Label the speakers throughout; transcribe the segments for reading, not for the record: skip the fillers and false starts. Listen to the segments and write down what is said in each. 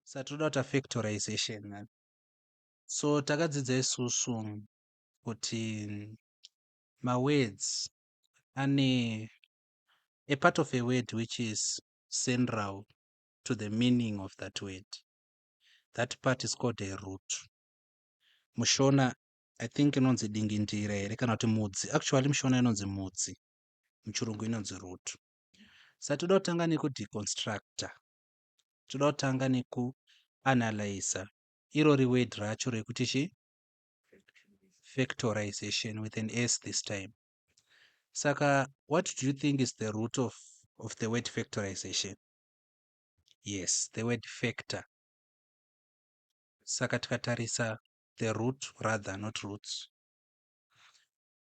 Speaker 1: Saka tinoda kuita factorization. So takadzidza isusu kuti mawords ane a part of a word which is central to the meaning of that word. That part is called a root. MuShona I think inonzi dingindira here kana kuti mudzi. Actually muShona inonzi mudzi. Muchirungu inonzi root. Saka toda kutanga nekudeconstructa. Toda kutanga nekuanalyza irori word racho rekuti chi factorization with an S this time. Saka what do you think is the root of the word factorization? Yes, the word factor. Saka tikatarisa the root, rather not roots.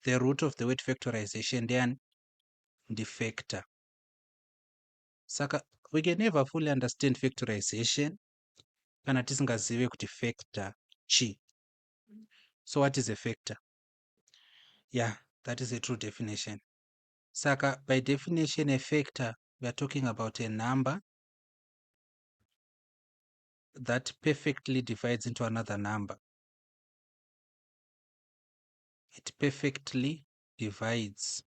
Speaker 1: The root of the word factorization ndeyani? Ndifactor. Saka we can never fully understand factorization kana tisingazive kuti factor chi. So what is a factor? Yeah, that is a true definition. Saka by definition, a factor, we are talking about a number that perfectly divides into another number. It perfectly divides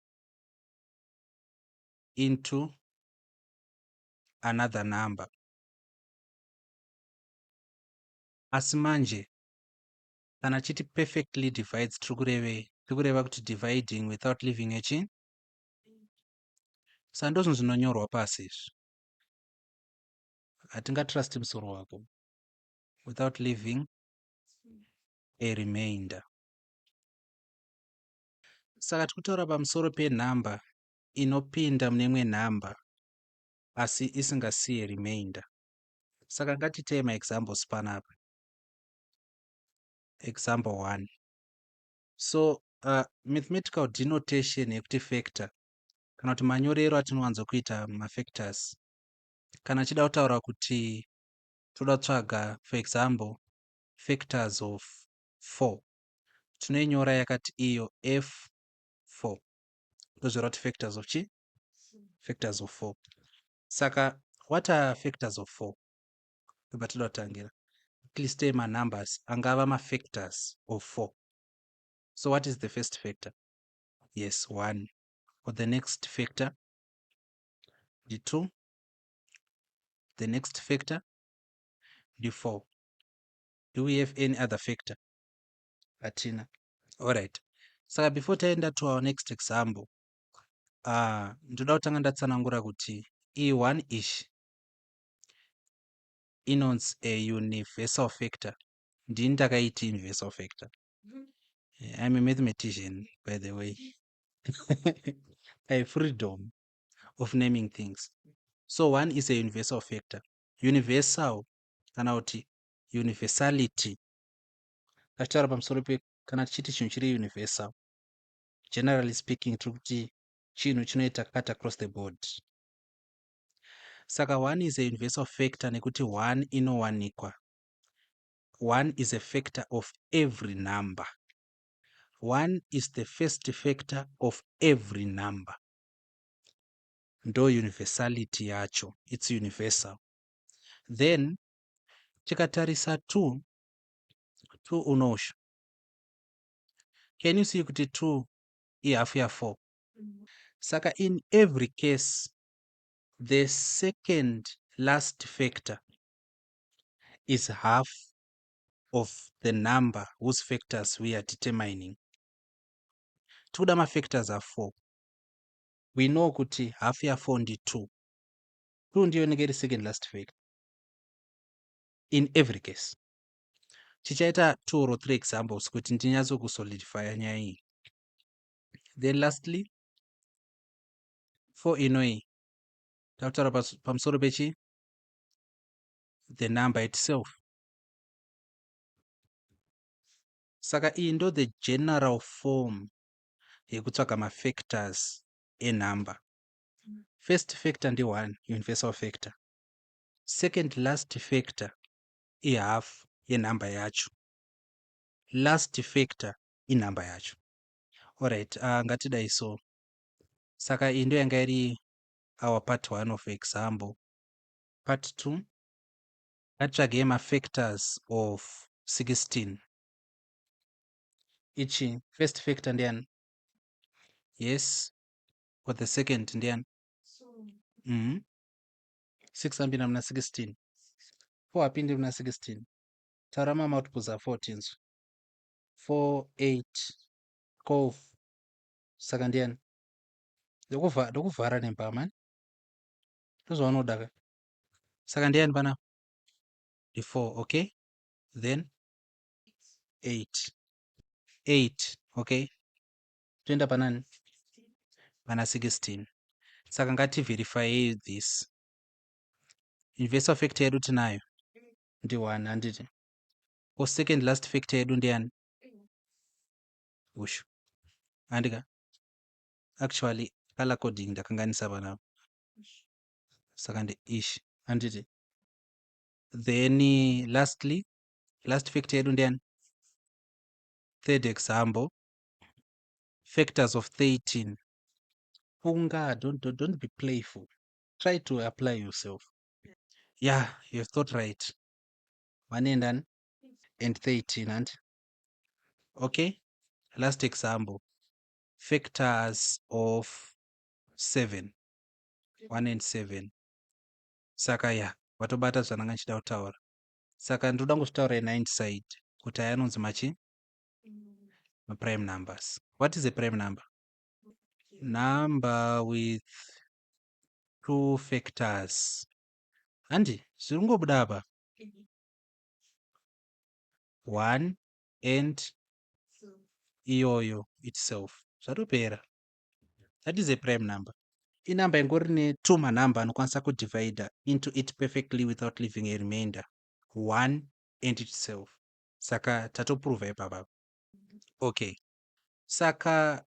Speaker 1: into another number. Asi manje kana chiti perfectly divides tiri kurevei? Tiri kureva kuti dividing without leaving a chi? Saka ndozvinhu zvinonyorwa pasi izvi. Hatingatrust musoro wako. Without leaving a remainder. Saka tiri kutaura pamusoro penhamba inopinda mune imwe nhamba asi isingasiye remainder. Saka ngatitei maexamples panapa. Example 1. So mathematical denotation yekuti factor kana kuti manyorero atinowanzokuita mafactors kana achida kutaura kuti toda kutsvaga, for example, factors of 4, tinoinyora yakati iyo f4, ndozvera kuti factors of chi? Factors of 4. Saka what are factors of 4? Tobva toda kutangira listei manumbers angava mafactors of 4. So what is the first factor? Yes, 1. For the next factor, the 2. The next factor, the 4. Do we have any other factor? Hatina. Alright, saka before taenda to our next example, ndoda kutanga ndatsanangura kuti e1 ish inonzi a universal factor. Ndini ndakaiti universal factor. I'm a mathematician, by the way. I have freedom of naming things. So 1 is a universal factor. Universal kana kuti universality, tachitaura pamusoro pe kana tichiti chinhu chiri universal, generally speaking tiri kuti chinhu chinoita cut across the board. Saka 1 is a universal factor nekuti 1 inowanikwa. 1 is a factor of every number. 1 is the first factor of every number. Ndo universality yacho, it's universal. Then tikatarisa 2, 2 unosho, can you see kuti 2 ihafu ya4? Saka in every case the second last factor is half of the number whose factors we are determining. Tikuda mafactors a4. We know kuti half ya4 ndi2. 2 ndiyo inenge iri second last factor in every case. Tichaita 2 or 3 examples kuti ndinyatsokusolidifya nyaya iyi. Then lastly, 4 inoi takutaura pamusoro pechi? The number itself. Saka iyi ndo the general form yekutsvaga mafactors enumber. First factor ndi1, universal factor. Second last factor ihalf yenhamba yacho. Last factor inhamba yacho. Alright, ngatidai so. Saka iyi ndo yanga iri our part 1 of example. Part 2. Ngatitsvagei mafactors of 16. Ichi first factor ndiyani? Yes. For the second ndiyani? 6 apinda muna 16. 4 apinde muna 16. Taura mamultiples a 4 tinzwe. 4, 8, 12. Saka ndiyani? Ndokuvhara nembama. Ndozvaunoda ka. Saka ndiyani panapa? Ndi 4, okay? Then 8. 8, okay? Toenda panani? Pana 16. Saka ngativerifyei this. Universal factor yedu tinayo ndi 1, handiti? Ko second last factor yedu ndiyani? Ushu. Handika? Actually color coding ndakanganisa panapa. Saka ndi ishi, handiti? Then lastly, last factor yedu ndiyani? Third example, factors of 13. Funga, don't be playful. Try to apply yourself. Yeah, you have thought right. 1 and 13, and okay. Last example, factors of 7. 1 and 7. Saka ya, watobata zvandanga ndichida kutaura. Saka ndinoda kungozvitaura in hindsight kuti aya anonzi machi? Maprime numbers. What is a prime number? Number with two factors. Handi, zviri kungobuda apa. 1 and iyoyo itself. Zvatopera. That is a prime number. Inumber ingori ne2 manumber anokwanisa kudivida into it perfectly without leaving a remainder. 1 and itself. Saka tatoprova ipapa. Okay. Saka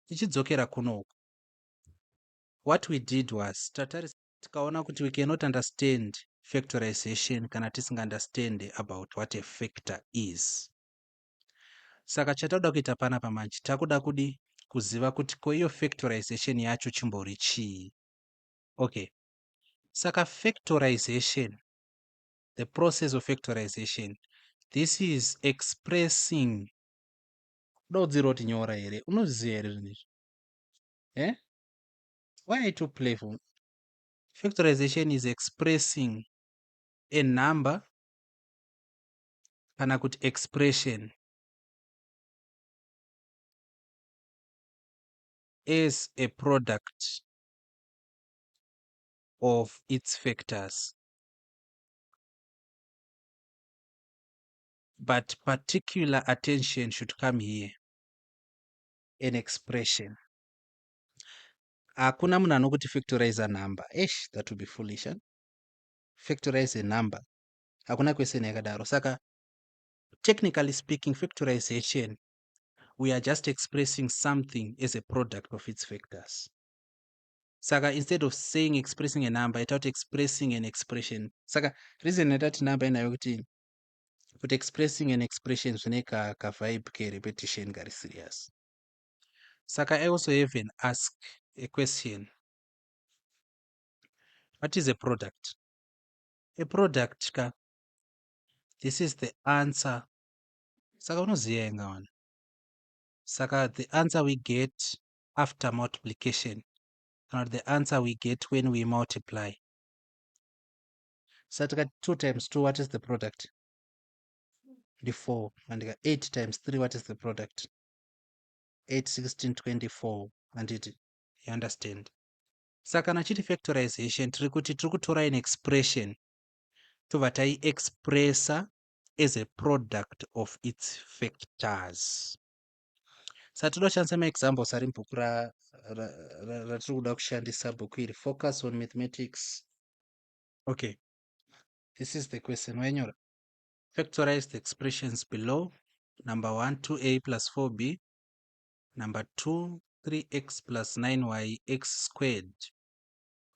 Speaker 1: tichidzokera kunoku. What we did was tatarisa tikaona kuti we cannot understand factorization kana tisinga-understand about what a factor is. Saka chatakuda kuita panapa manje, takuda kudi kuziva kuti ko iyo factorization yacho chimbori chii. Okay. Saka factorization, the process of factorization, this is expressing. Uda kudzirwa kuti nyora here? Unozviziva here zvinhu izvi? Eh? Why are you too playful? Factorization is expressing a number kana kuti expression as a product of its factors. But particular attention should come here. An expression. Hakuna munhu anokuti factorize a number. Eish, that would be foolish. Eh? Factorize a number. Hakuna question yakadaro. Saka, technically speaking, factorization, we are just expressing something as a product of its factors. Saka instead of saying expressing a number, ita expressing an expression. Saka reason yatati number inayo kuti expressing an expression zvine ka vibe ke repetition kari serious. Saka I also have an ask a question. What is a product? A product ka, this is the answer. Saka unoziva inga wana. Saka the answer we get after multiplication, or the answer we get when we multiply. Saka 2 times 2, what is the product? The 4. And 8 times 3, what is the product? 8, 16, 24. And it, you understand? Saka kana chiti factorization, tiri kuti tiri kutora an expression tobva taiexpressa as a product of its factors. Saka toda kushandisa maexamples ari mubhuku ratiri kuda kushandisa, bhuku iri, Focus on Mathematics. Okay, this is the question wainyora. Factorize the expressions below. Number 1, 2a plus 4b. Number 2, 3x plus 9y x squared.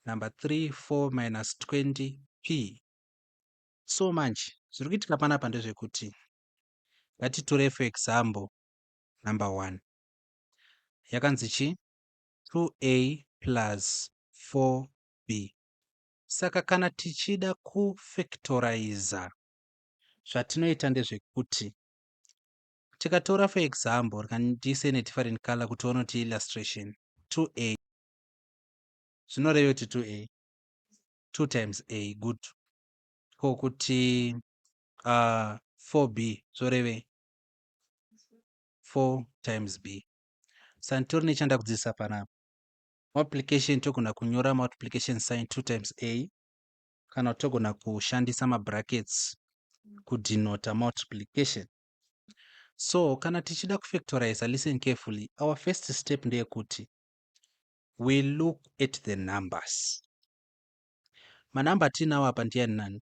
Speaker 1: Number 3, 4 minus 20p. So manje zviri kuitika panapa ndezvekuti ngatitore, for example, number 1 yakanzi chi? 2a plus 4b. Saka kana tichida kufactoriza, zvatinoita ndezvekuti tikatora, for example, ndiise nedifferent color kuti tione kuti illustration, 2a zvinoreva kuti 2a, 2 times a. Good. Ko kuti 4b zvorevei? 4 times b. Saka nditori nechanda kudzidzisa panapa. Multiplication, togona kunyora multiplication sign, 2 times a, kana togona kushandisa mabrackets kudinota multiplication. So kana tichida kufactorize, listen carefully, our first step ndeyekuti we look at the numbers. Manamba atinawo apa ndiani nani?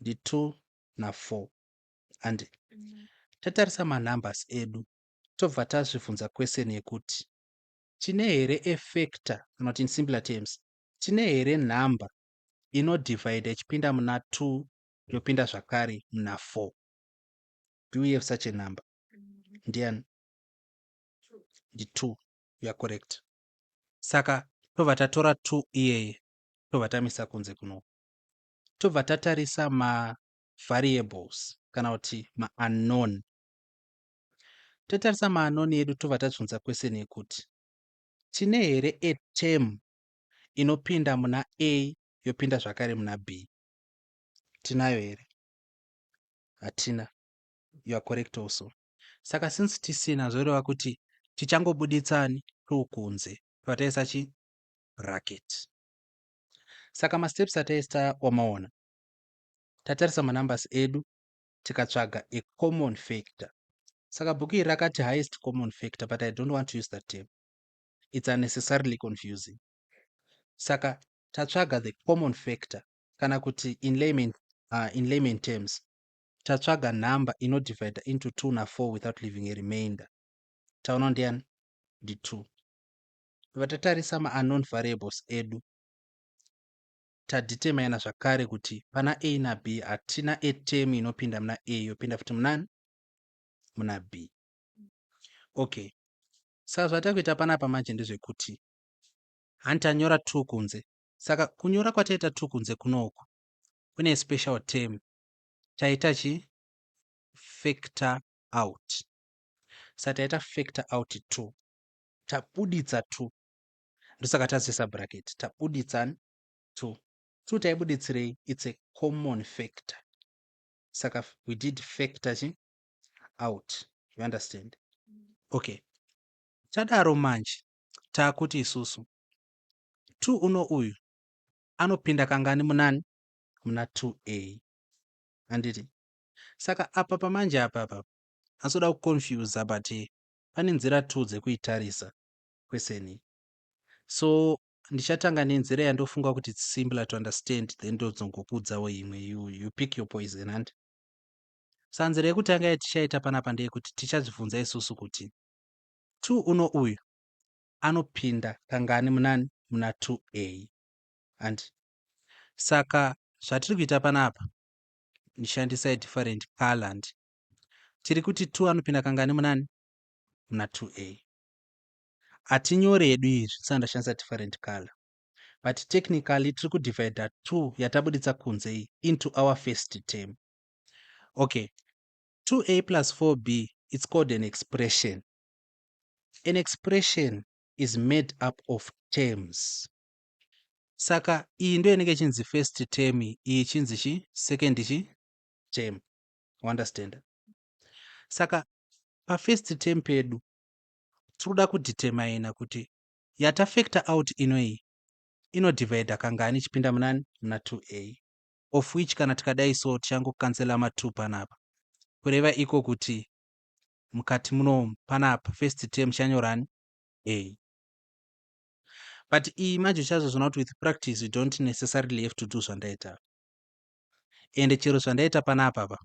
Speaker 1: Ndi2 na4. And tatarisa manumbers edu, tobva tazvibvunza question yekuti tine here a factor, kana kuti in simpler terms, tine here nhamba inodivhaidha ichipinda muna 2, yopinda zvakare muna 4? Do we have such a number? Ndiani? Ndi2. You are correct. Saka tobva tatora 2 iyeye, tobva tamisa kunze kuno, tobva tatarisa mavariables, kana kuti maunknown. Totarisa maunknown edu, tobva tabvunza question yekuti tine here a term inopinda muna a, yopinda zvakare muna b? Tinayo here? Hatina. You are correct also. Saka since tisina, zvoreva kuti tichangobuditsani 2 kunze, pataisa chi bracket. Saka masteps ataisa wamaona: tatarisa manumbers edu, tikatsvaga a common factor. Saka bhuku iri rakati highest common factor, but I don't want to use that term, it's unnecessarily confusing. Saka tatsvaga the common factor, kana kuti in layman terms, tatsvaga number inodivida into 2 na4 without leaving a remainder. Taona ndiani? Ndi2. Vatatarisa maunknown variables edu, tadetermina zvakare kuti pana a nab hatina a term inopinda muna a, yopinda futi munani? Muna b. Okay, saka zvatakuita panapa manje ndezvekuti hani tanyora 2 kunze. Saka kunyora kwataita 2 kunze kunoku kune special term, taita chi factor out. Saka taita factor out 2, tabuditsa 2, ndosaka tazoisa bracket. Tabuditsa 2. 2 taibuditsirei? It's a common factor. Saka we did factor chi out. You understand? Okay, tadaro manje taakuti isusu 2 uno uyu anopinda kangani munani? Muna 2a, handiti? Saka apa pamanje apa apa asoda kuconfusa, but pane nzira 2 dzekuitarisa question iyi. So ndichatanga nenzira yandofunga kuti it's simpler to understand, then ndodzongokudzawo imwe. You pick your poison. Handi saka nzira yekutanga yatichaita panapa ndeyekuti tichazvibvunza isusu kuti 2 uno uyu anopinda kangani munani? Muna 2a, handi? Saka zvatiri kuita panapa, ndishandisai different color, ndi tiri kuti 2 anopinda kangani munani? Muna 2a. Hatinyore hedu izvi, saka ndashandisa different color, but technically tiri kudivhaidha 2 yatabuditsa kunze iyi into our first term. Okay, 2a plus 4b, it's called an expression. An expression is made up of terms. Saka iyi ndo inenge ichinzi first term, iyi ichinzi chi second chi term. Understand? Saka pafirst term pedu tiri kuda kudetermina kuti yatafactor out inoyi inodivhaidha kangani ichipinda munani? Muna 2a, of which kana tikadai so tichangokansela ma2 panapa, kureva iko kuti mukati munomu panapa first term chanyorani? A. But iyi manje uchazozviona kuti with practice you don't necessarily have to do zvandaita. Ende chero zvandaita panapa pa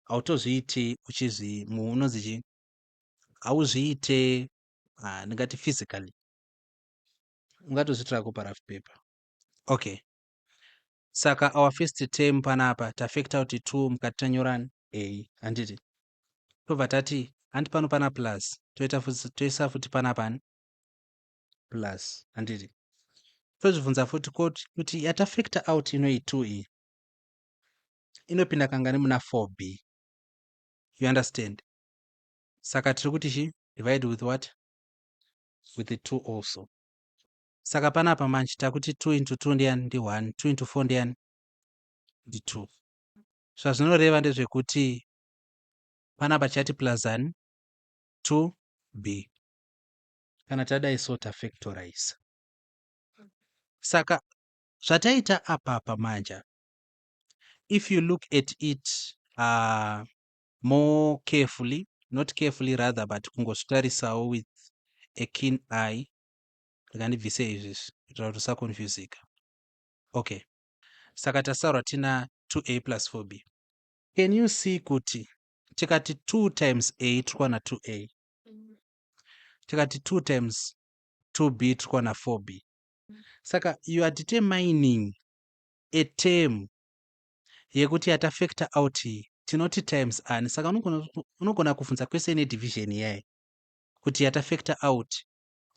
Speaker 1: hautozviiti uchizvi unonzi chi hauzviite, ndingati physically, ungatozviitira kuparough paper. Okay, saka our first term panapa tafactor kuti 2, mukati tanyorani? A, handiti? Tobva tati handi pano pana plus, toisa futi panapani plus, handiti? Tozvibvunza futi kuti yatafactor out inoi 2 iyi inopinda kangani muna 4b? You understand? Saka tiri kuti chi divide with what? With the 2 also. Saka panapa manje takuti 2 into 2 ndiyani? Ndi1. 2 into 4 ndiyani? Ndi2. Zvazvinoreva ndezvekuti panapa chati plus ani? 2b. Kana tadai so, tafactorize. Saka zvataita apapa manje, if you look at it more carefully, not carefully rather, but kungozvitarisawo with a keen eye, ndikandibvise izvizvi kuitira kuti usaconfusika. Okay, saka tasaurwa tina 2a plus 4b. Can you see kuti tikati 2 times a, tiri kuwana 2a? Tikati 2 times 2b, tiri kuwana 4b. Saka you are determining a term yekuti yatafactor out iyi tinoti times ani. Saka unogona kubvunza question yedivision iyayi kuti yatafactor out,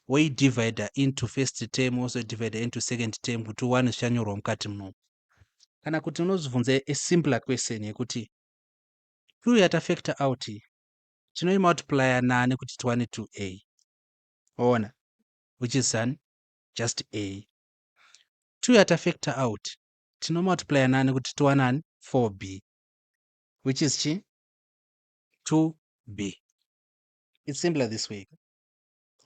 Speaker 1: woidivida into first term, wozodivida into second term kuti uwane zvichanyorwa mukati munomu. Kana kuti unozvibvunza a simpler question yekuti 2 yatafactor out iyi tinoimultiplya nani kuti tiwane 2a? Ona, which is an just a. 2 yatafactor out tinomultiplya nani kuti tiwanani 4b, which is chi 2b. It's simpler this way.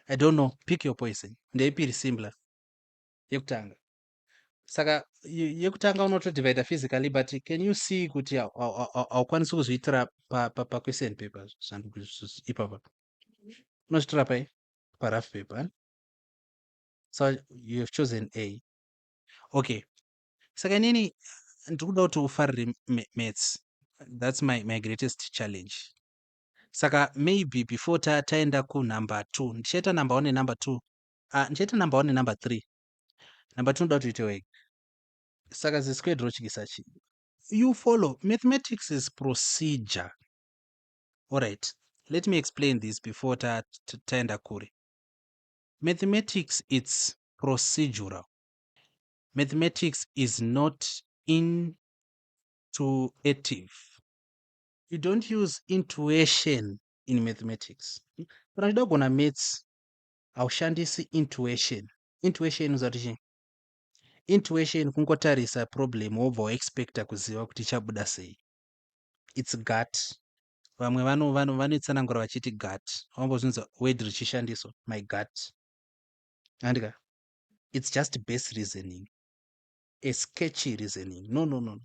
Speaker 1: I don't know, pick your poison. Ndeipi iri simpler? Yekutanga. Saka yekutanga unotodivida physically, but can you see kuti haukwanisi kuzviitira paquestion paper ipapa? Unozviitira pai? Parough paper. So you have chosen A. Okay, saka inini ndiri kuda kuti ufarire maths. That's my greatest challenge. Saka maybe before taenda kunumber 2, ndichaita number 1 nenumber 2, ndichaita number 1 nenumber 3. Number 2 ndoda kuti uite wega. Saka zisquared rotyisa chii? You follow, mathematics is procedure. Alright, let me explain this before taenda kure. Mathematics, it's procedural. Mathematics is not intuitive. You don't use intuition in mathematics. Kana uchida kugona maths, haushandisi intuition. Intuition uzati chii? Intuition kungotarisa problem wobva waexpecta kuziva kuti ichabuda sei. It's gut. Vamwe vanoitsanangura vachiti gut. Wambozvinzwa word richishandiswa, "my gut"? Andika, it's just base reasoning, a sketchy reasoning. No, no, no.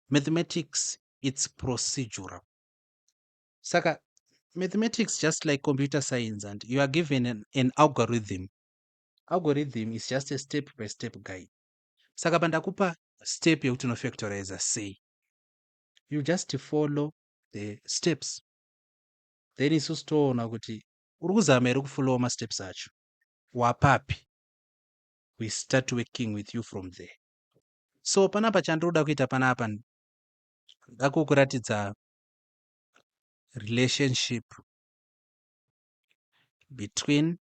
Speaker 1: Mathematics, it's procedural. Saka mathematics, just like computer science, and you are given an algorithm. Algorithm is just a step by step guide. Saka pandakupa step yekuti unofactorize sei, you just follow the steps. Then isusu toona kuti uri kuzama here kufollowa masteps acho, wapapi. We start working with you from there. So panapa chandinoda kuita panapa, ndakukuratidza relationship between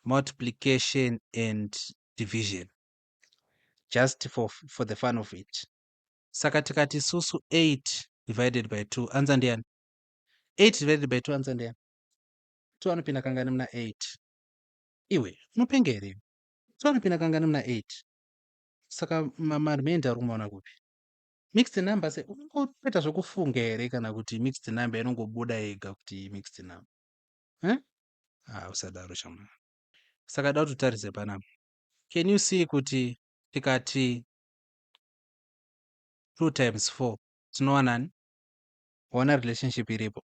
Speaker 1: multiplication and division, just for the fun of it. Saka tikati susu 8 divided by 2, answer ndiani? 8 divided by 2, answer ndiani? 2 anopinda kangani muna 8? Iwe unopenga here? 2 anopinda kangani muna 8? Saka maremainder ari kumaona kupi? Mixed numbers, unongoita zvekufunga here kana kuti mixed number inongobuda yega kuti mixed number, eh? Ah, usadaro shamwari. Saka da kuti utarise panapa. Can you see kuti tikati 2 times 4 tinowanani? Waona relationship iripo?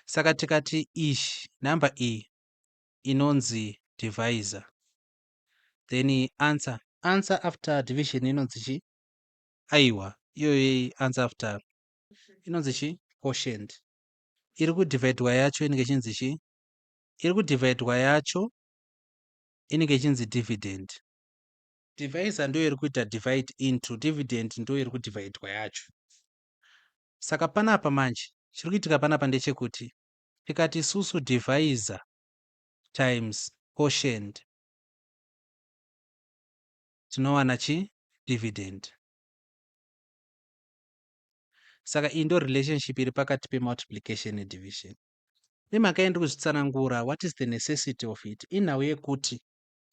Speaker 1: Saka tikati ishi number iyi inonzi divisor, then answer after division inonzi chi? Aiwa, iyoyo answer after inonzi chi? Quotient. Iri kudivhaidwa yacho inenge ichinzi chi? Iri kudivhaidwa yacho inenge ichinzi dividend. Divisor ndo iri kuita divide into, dividend ndo iri kudivhaidwa yacho. Saka panapa manje chiri kuitika panapa ndechekuti tikati susu divisor times Quotient, tinowana chi dividend. Saka iyi ndo relationship iri pakati pemultiplication nedivision. Nemhaka yendiri kuzvitsanangura, what is the necessity of it? Inhau yekuti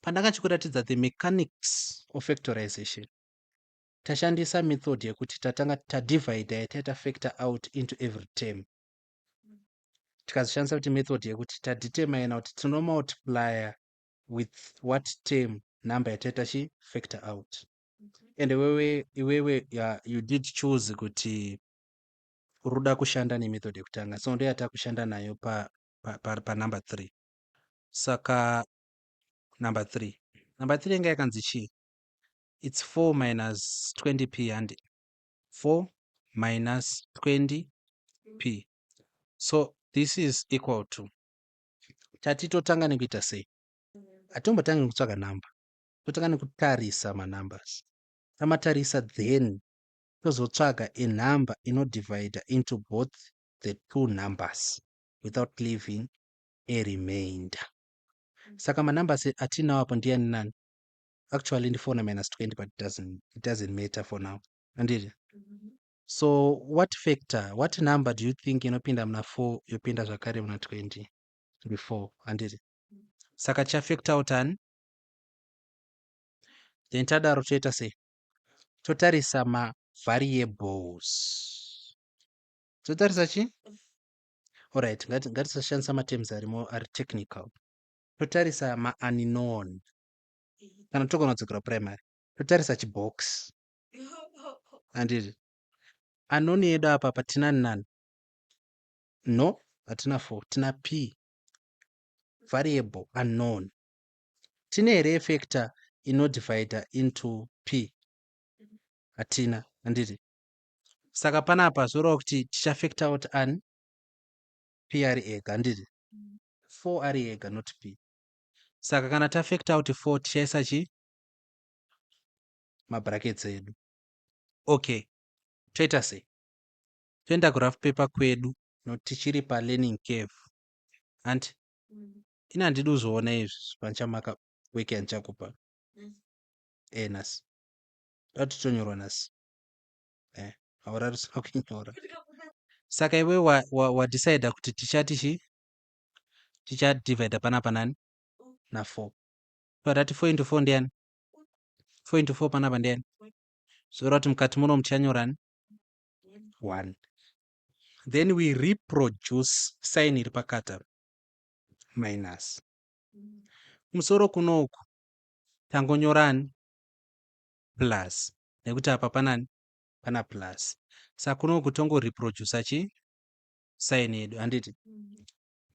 Speaker 1: pandanga chikuratidza the mechanics of factorization, tashandisa method yekuti tatanga tadivida, yataita factor out into every term. Tikazoshandisa kuti method yekuti tadetermina kuti tinomultiplya with what term number yataita chi factor out. And iwewe iwewe, yeah, you did choose kuti uri kuda kushanda nemethod yekutanga, so ndo yatakushanda nayo panumber pa, pa 3. Saka number 3, number 3 yanga yakanzi chii? It's 4 minus 20p and 4 minus 20p. So this is equal to, tati totanga nekuita sei? Hatombotangi nekutsvaga number, totanga nekutarisa manumbers. Tamatarisa, then tozotsvaga a number inodivida into both the two numbers without leaving a remainder. Saka manumbers atinawo apo ndiani nani? Actually ndi 4 na minus 20, but it doesn't matter for now, anditi? So what factor, what number do you think inopinda muna 4, yopinda zvakare muna 20? Ndi 4, handiti? Saka tichafactor out ani? Then tadaro toita sei? Totarisa mavariables. Totarisa chi? Alright, ngatisashandisa materms arimo ari technical. Totarisa maunknown, kana togona kudzokera primary, totarisa chibox, handiti? Unknown yedu apa patina nani? No, hatina 4, tina p, variable unknown. Tine here factor inodivida into p? Hatina, handiti? Saka panapa zvoreva kuti tichafactor out ani? P ari ega, handiti? 4 ari ega, not p. Saka kana tafactor out 4, tichaisa chi mabrackets edu. Okay, toita sei? Toenda kurough paper kwedu nokuti tichiri palearning curve, handi? Ini handidi kuzoona izvi panichamaka weki yandichakupa. Nhasi da kuti tonyorwa nhasi. Haurari usina kunyora. Saka iwe wadecida wa kuti tichati chi tichadivida panapa nani? Na4. Patati 4 into 4 ndiani? 4 into 4 panapa ndiani? Zvoreva kuti mukati muno muchanyorani? 1. Then we reproduce sign iri pakati apa, minus. Kumusoro kunoku tangonyorani? Plus, nekuti apa panani? Pana plus. Saka kunoku tongoreproduca chi sign yedu, handiti?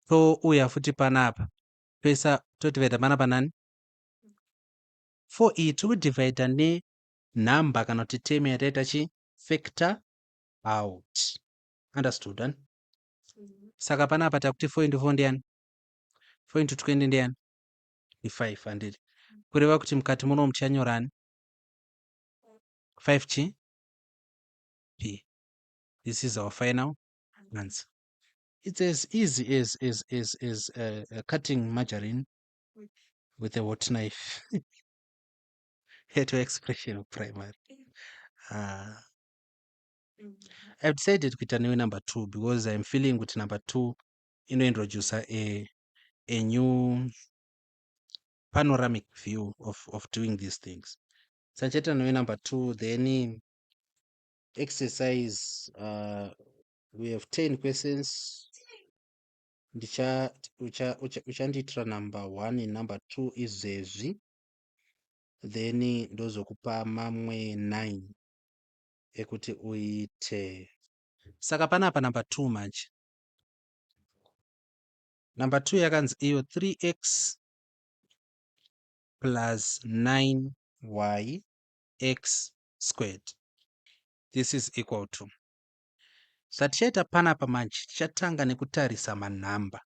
Speaker 1: Touya futi panapa, toisa, todivhaidha panapa nani? 4. Iyi tiri kudivhaidha nenhamba kana kuti term yataita chi factor out. Understood, ani? Saka panapa takuti 4 into 4 ndiani? 4 into 20 ndiani? I5, handiti? Kureva kuti mukati muno muchanyorani? 5 chi p. This is our final answer. It's as easy as cutting margarine with a hot knife. Heto expression of primary. I've decided kuita newe number 2 because I'm feeling kuti number 2 inointroduca a new panoramic view of doing these things. Sanchaita newe number 2, then exercise, we have 10 questions. Uchandiitira number 1 nenumber 2 izvezvi, then ndozokupa mamwe 9 ekuti uite. Saka panapa number 2 manje, number 2 yakanzi iyo 3x plus 9y x squared. This is equal to, zvatichaita panapa manje, tichatanga nekutarisa manhamba,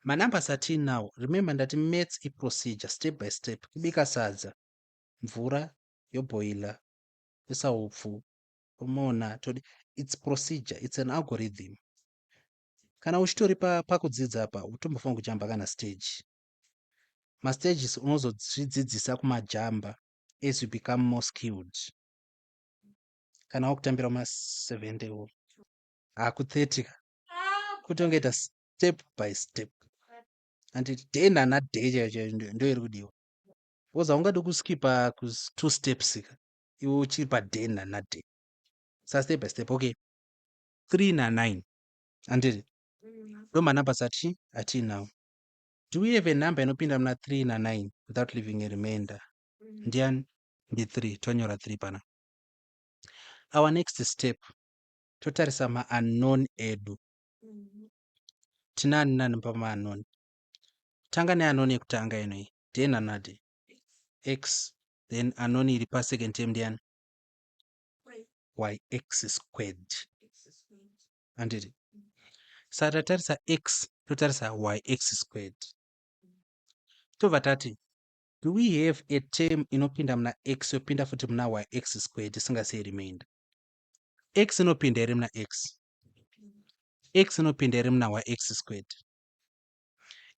Speaker 1: manumbers atiinawo. Remember ndati maths iprocedure, step by step. Kubika sadza, mvura yobhoila, toisa upfu, tomona, todi. It's procedure, it's an algorithm. Kana uchitori pakudzidza pa utombofanira kujamba kana stage. Mastages unozozvidzidzisa kumajamba as you become more skilled. Kana wakutambira ma70 wo haku30 ka, kutongoita step by step. Anditi day nana day chaiyo chaiyo ndo iri kudiwa, because haungadi kuskipa two steps ka iwe uchiri paday nana day. Sa step by step. Okay, 3 na9, anditi ndo manumbers ati atiinawo. Do we have a number inopinda muna 3 na9 without leaving a remainder? Ndiani? Ndi3. Tonyora 3 pana. Our next step, totarisa maunknown edu. Tinani nani pamaunknown? Tanga neunknown yekutanga inoyi, d nanad x. Then unknown iri pasecond term ndiani? Y x squared, handiti? Saka tatarisa x, totarisa y x squared, tobva tati, do we have a term inopinda muna x, yopinda futi muna y x squared, isingasei remainder? X inopinda here muna x? X inopinda here muna y x squared?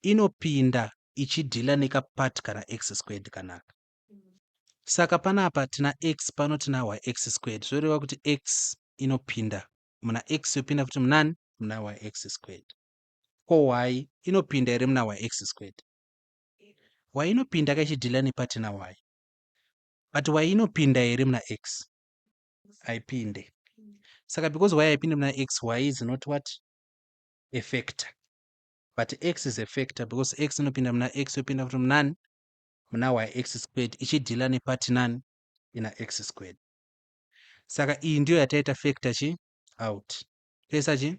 Speaker 1: Inopinda ichidhila nekapart kana x squared kanaka. Saka panapa tina x, pano tina y x squared. Zvoreva kuti x inopinda muna x, yopinda futi munani? Muna y x squared. Ko y inopinda here muna y x squared? Y inopinda kaichidhila nepatina y, but y inopinda here muna x? Haipinde. Saka because y haipinde muna x, y is not what? A factor. But x is a factor because x inopinda muna x, yopinda futi munani? Muna y x squared, ichidhila nepati nani? Ina x squared. Saka iyi ndiyo yataita factor chi out. Toisa chi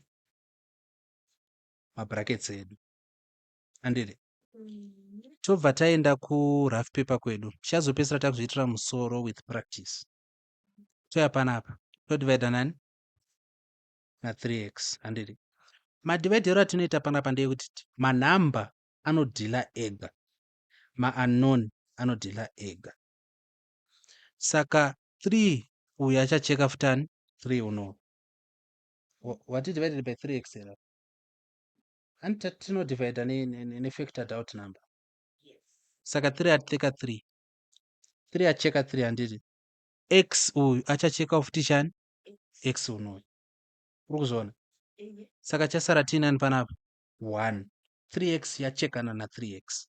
Speaker 1: mabrackets edu, anditi? Tobva taenda kurough paper kwedu. Tichazopedzisira takuzviitira musoro with practice. Toya panapa, todivhaidha nani? Na3x, handiti? Madivhaidhero atinoita panapa ndeyekuti manhamba anodhila ega, maunknown anodhila ega. Saka 3 uyu achacheka futani 3 unowu. Wati divided by 3x here, anti tinodivhaidha nefactored out number? Saka 3 ateka 3, 3 acheka 3, handiti? X uyu achacheka futi chani? X unoyu. Uri kuzviona? Saka chasara tiinani panapa? 1. 3x yachekana na3x,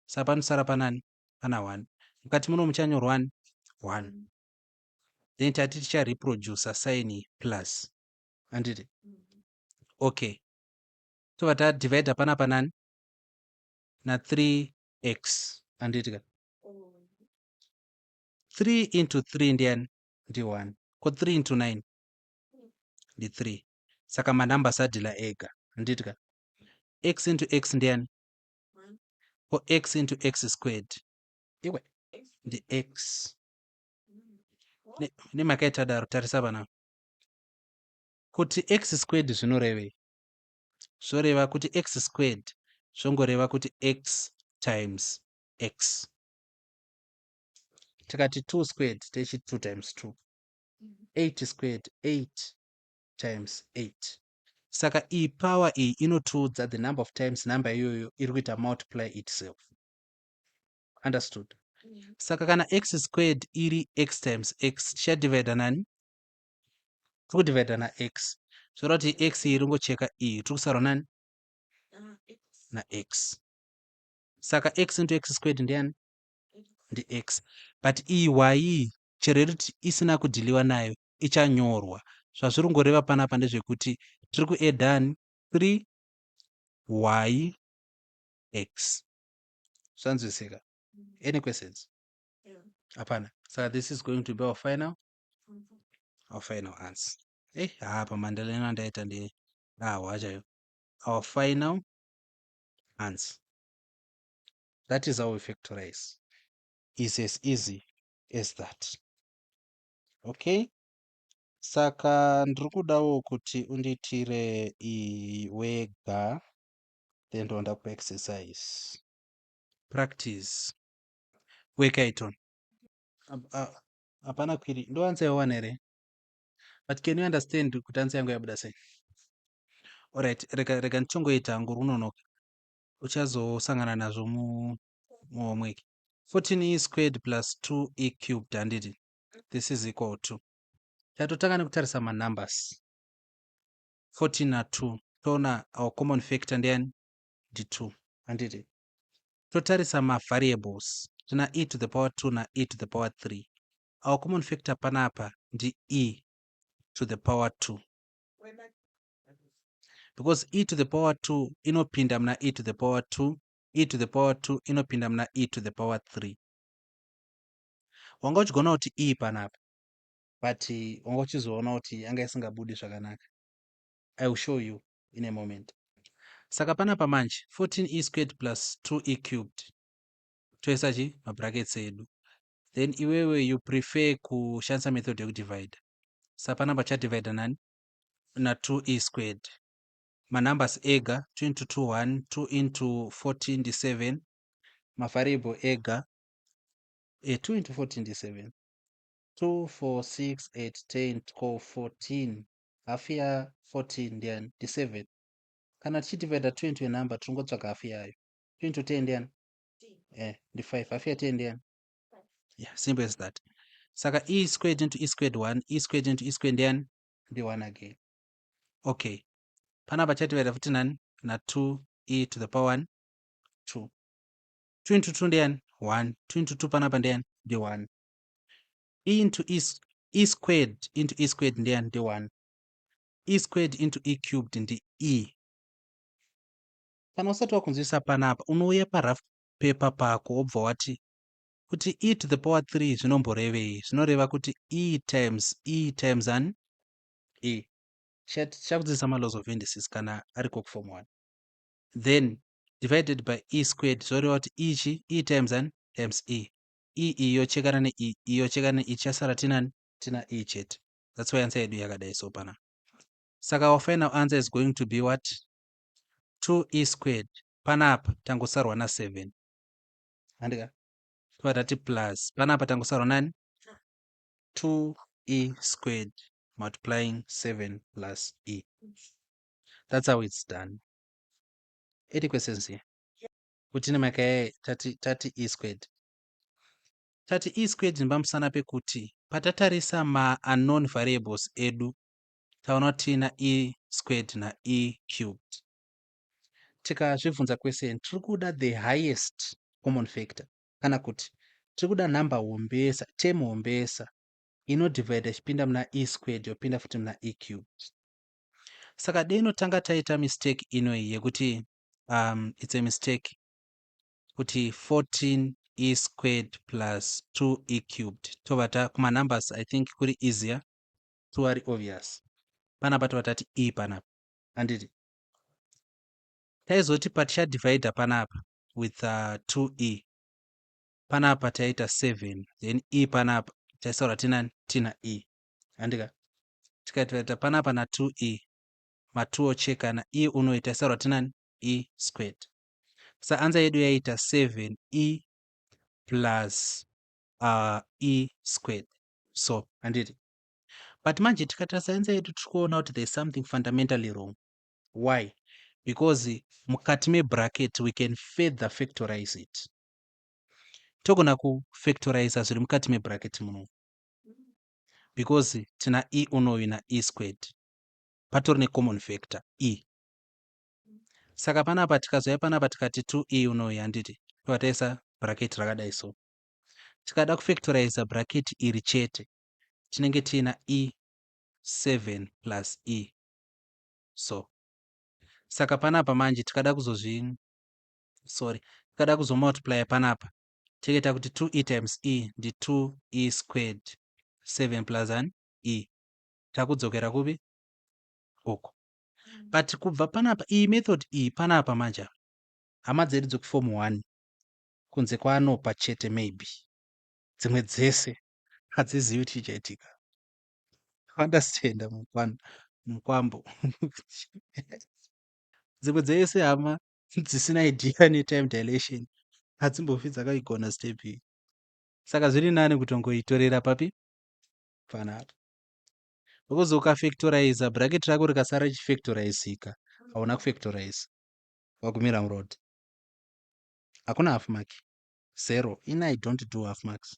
Speaker 1: saka panosara panani? Pana 1. Mukati muno muchanyorwa 1 1. Then tati tichareproduca sign plus, handiti? Okay, tobva tadivhaidha panapa nani? Na3x, handiti ka? 3 into 3 ndiani? Ndi1. Ko 3 into 9 ndi3. Saka manumbers adhila ega, handiti ka? X into x ndiani? Ko x into x squared iwe? Ndi x. Nemhaka yetadaro, tarisa panapa kuti x squared zvinorevei. Zvoreva kuti x squared zvongoreva kuti x times x. Tikati 2 squared, techi 2 times 2. 8 squared, 8 times 8. Saka iyi power iyi inotiudza the number of times number iyoyo iri kuita multiply itself. Understood? Saka kana x squared iri x times x, tichadivhaidha nani? Tiri kudivhaidha nax. Zvoreva kuti x iyi iri ngocheka iyi, tiri kusarwa nani? Nax. Saka x into x squared ndiani? Ndi x. But iyi y, chero iri isina kudhiliwa nayo, ichanyorwa. Zvazviri kungoreva panapa ndezvekuti tiri kuedhani 3 y x. Zvanzwisika? Any questions? Hapana. Saka this is going to be our final answer. Ha, pamandaleno andaita ndi ahwa chaiyo. Our final answer, that is how we factorize, is as easy as that. Okay, saka ndiri kudawo kuti undiitire iyi wega, then ndoenda kuexercise. Practice weka iton. Hapana query. Ndo answer yawana here? But can you understand kuti answer yangu yabuda sei? Alright, rega ndichongoita hangu, runonoka. Uchazosangana nazvo mu Muhomework, 14 e squared plus 2 e cubed, handiti? This is equal to, tatotanga nekutarisa manumbers, 14 na2, toona our common factor ndiani? Ndi2, handiti? Totarisa mavariables, tina e to the power 2 na e to the power 3. Our common factor panapa ndi e to the power 2, because e to the power 2 inopinda muna e to the power 2, e to the power 2 inopinda muna e to the power 3. Wanga uchigona kuti e panapa, but wanga uchizoona kuti yanga isingabudi zvakanaka. I will show you in a moment. Saka panapa manje, 14 e squared plus 2 e cubed, toisa chi mabrackets edu. Then iwewe you prefer kushandisa method yekudivide. Saka panapa chadivida nani? Na2 e squared. Manumbers ega, 2 into 2, 1, 2 into 14 ndi7. Mavariable ega, 2 into 14 ndi7, 2, 4, 6, 8, 10, 12, 14. Hafu ya14 ndiani? Ndi7. Kana tichidivida 2 into a number, tiringotsvaga hafu yayo. 2 into 10 ndiani? Ndi5. Hafu ya10 ndiani? Yeah, simple as that. Saka e squared into e squared, 1. E squared into e squared ndiani? Ndi1 again. Okay, panapa chadivida futi nani? Na2 e to the power 1, 2. 2 into 2 ndiani? 1. 2 into 2 panapa ndiani? Ndi1. E into e, e squared into e squared ndiani? Ndi1. E squared into e cubed ndi e. Kana usati wakunzwisa panapa, unouya parough paper pako, wobva wati kuti e to the power 3 zvinomborevei? Zvinoreva kuti e times e times an e. Tichakudzidzisa malaws of indices kana ariko kuform 1. Then divided by e squared, zvoreva kuti ichi e times an times e. E iyi yochekana ne e, iyi yochekana ne e, chasara tinani? Tina e chete. That's why answer yedu yakadai so pana. Saka our final answer is going to be what? 2 e squared, panapa tangosarwa na7, handika? Tobva tati plus, panapa tangosarwa nani? 2 e squared multiplying 7 plus e. That's how it's done. Any questions here? Kuti nemhaka yai tati e squared? Tati e squared nepamusana pekuti patatarisa maunknown variables edu, taona kuti tina e squared nae cubed. Tikazvibvunza question, tiri kuda the highest common factor, kana kuti tiri kuda nhamba hombesa, term hombesa inodivhaidha ichipinda muna e squared, yopinda futi muna e cubed. Saka dei inotanga taita mistake inoyi yekuti it's a mistake kuti 14 e squared plus 2 e cubed, tobva ta kumanumbers, I think kuri easier, 2 ari obvious panapa, tobva tati e panapa, handiti? Taizoti patichadivhaidha panapa with 2e, panapa taita 7, then e panapa taisaura tinani? Tina e, handika? Tikadivhaidha panapa na2e, ma2 ochekana, e unoyi taisaura tinani? E squared. Sa answer yedu yaita 7e plus e squared, so, handiti? But manje tikatarisa answer yedu, tiri kuona kuti there is something fundamentally wrong. Why? Because mukati mebracket we can further factorize it. Togona kufactoriza zviri mukati mebracket muno, because tina e unoyu nae squared, patori necommon factor e. Saka panapa tikazouya panapa tikati 2e unoyu, handiti? Tobva taisa bracket rakadai. So tikada kufactoriza bracket iri chete, tinenge tiina e7 plus e. So saka panapa manje tikada kuzozvi, sorry, tikada kuzomultiplya panapa, tinenge takuti 2e times e ndi 2e squared 7 plus an e. Takudzokera kupi uko? But kubva panapa, iyi method iyi panapa manje, hama dzedu dzekuform 1, kunze kwaanopa chete, maybe dzimwe dzese hadzizivi kuti chichaitika. Understand? Mukwambo, dzimwe dzese hama dzisina idea netime dilation hadzimbofi dzakaigona step iyi. Saka zviri nani kutongoitorera papi? Panapa, because ukafactoriza bracket rako rikasara richifactorizika, hauna kufactorize, wagumira muroad, hakuna half mark. Zero. In I don't do half marks,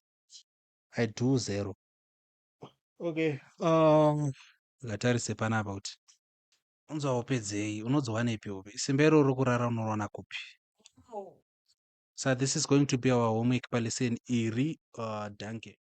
Speaker 1: I do zero. Okay, ngatarise panapa kuti unzwa hope dzei, unodziwanepi hope? Simba iroro kurara unoriwana kupi? So this is going to be our homework palesson iri. Danke.